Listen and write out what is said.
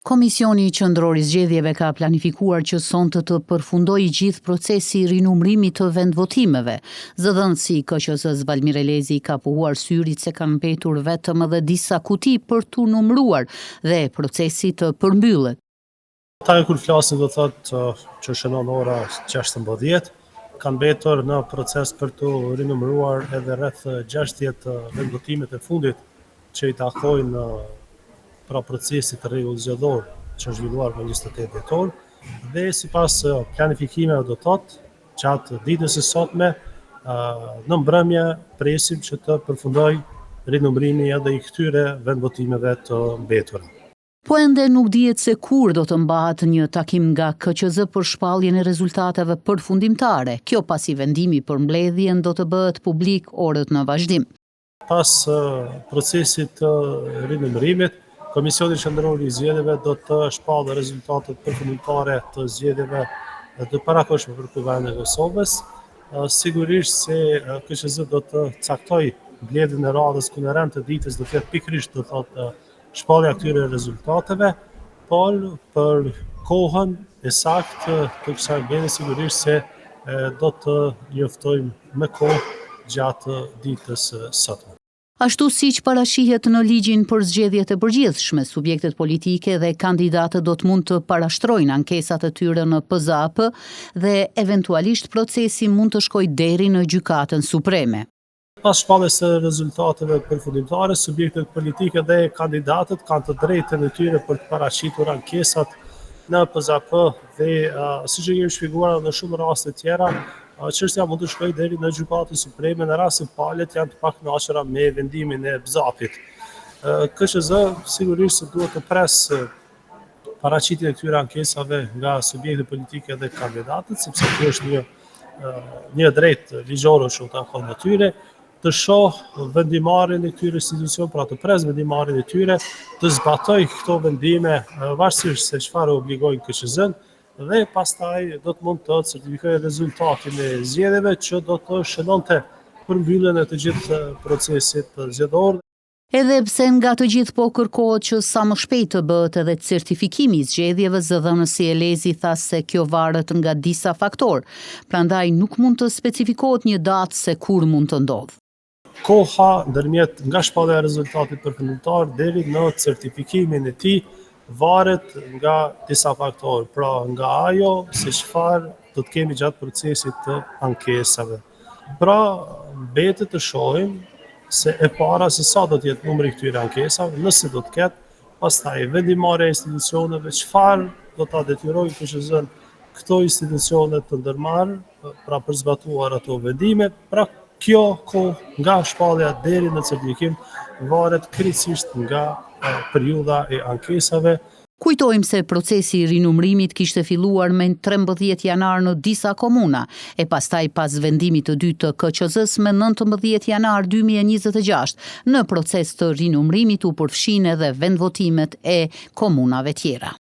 Komisioni Qendror i Zgjedhjeve ka planifikuar që sonte të përfundojë i gjithë procesi i rinumërimit të vendvotimeve. Zëdhënësi i KQZ-së Valmir Elezi ka pohuar Syrit se kanë mbetur vetëm edhe disa kuti për t'u numëruar dhe procesi të përmbyllet. Tani kur flasim do thotë që shënon ora 16, kanë mbetur në proces për t'u rinumëruar edhe rreth 60 vendvotimet e fundit që i takojnë pra procesit të rregullt zgjedhor që është zhvilluar më 28 dhjetor dhe sipas planifikimeve do thotë gjatë ditës së sotme në mbrëmje presim që të përfundojë rinumërimi edhe i këtyre vendvotimeve të mbetura. Po ende nuk dihet se kur do të mbahet një takim nga KQZ për shpalljen e rezultateve përfundimtare, kjo pasi vendimi për mbledhjen do të bëhet publik orët në vazhdim. Pas procesit të rinumërimit, Komisioni Qendror i Zgjedhjeve do të shpallë rezultatet përfundimtare të zgjedhjeve të parakohshme për Kuvendin e Kosovës. Sigurisht se KQZ do të caktojë mbledhjen e radhës ku në rend të ditës do të jetë pikërisht do thotë shpallja e këtyre rezultateve, por për kohën e saktë të kësaj mbledhje sigurisht se do të njoftojmë me kohë gjatë ditës së sotme. Ashtu siç parashihet në ligjin për zgjedhjet e përgjithshme, subjektet politike dhe kandidatët do të mund të parashtrojnë ankesat e tyre në PZAP dhe eventualisht procesi mund të shkojë deri në Gjykatën Supreme. Pas shpalljes së rezultateve përfundimtare, subjektet politike dhe kandidatët kanë të drejtën e tyre për të paraqitur ankesat në PZAP dhe siç e kemi shpjeguar edhe në shumë raste tjera, çështja mund të shkojë deri në Gjykatën Supreme në rast se palët janë të pakënaqura me vendimin e PZAP-it. KQZ sigurisht se duhet të presë paraqitjen e këtyre ankesave nga subjektet politike dhe kandidatët, sepse kjo është një një e drejtë ligjore që u takon atyre, të shohë vendimmarrjen e këtyre institucioneve, pra të presë vendimmarrjen e tyre, të zbatojë këto vendime varësisht se çfarë obligojnë KQZ-n dhe pastaj do të mund të certifikojë rezultatin e zgjedhjeve që do të shënonte përmbylljen e të gjithë procesit zgjedhor. Edhe pse nga të gjithë po kërkohet që sa më shpejt të bëhet edhe certifikimi i zgjedhjeve, zëdhënësi Elezi tha se kjo varet nga disa faktorë, prandaj nuk mund të specifikohet një datë se kur mund të ndodhë. Koha ndërmjet nga shpallja e rezultatit përfundimtar deri në certifikimin e tij varet nga disa faktorë, pra nga ajo se çfarë do të kemi gjatë procesit të ankesave. Pra, mbetet të shohim se e para se sa do të jetë numri i këtyre ankesave, nëse do të ketë, pastaj vendimmarrja e institucioneve, çfarë do ta detyrojë KQZ-n këto institucione të ndërmarrë, pra për zbatuar ato vendime, pra kjo kohë nga shpallja deri në certifikim varet krejtësisht nga periudha e ankesave. Kujtojmë se procesi i rinumërimit kishte filluar me 13 janar në disa komuna, e pastaj pas vendimit të dytë të KQZ-së me 19 janar 2026, në proces të rinumërimit u përfshinë edhe vendvotimet e komunave tjera.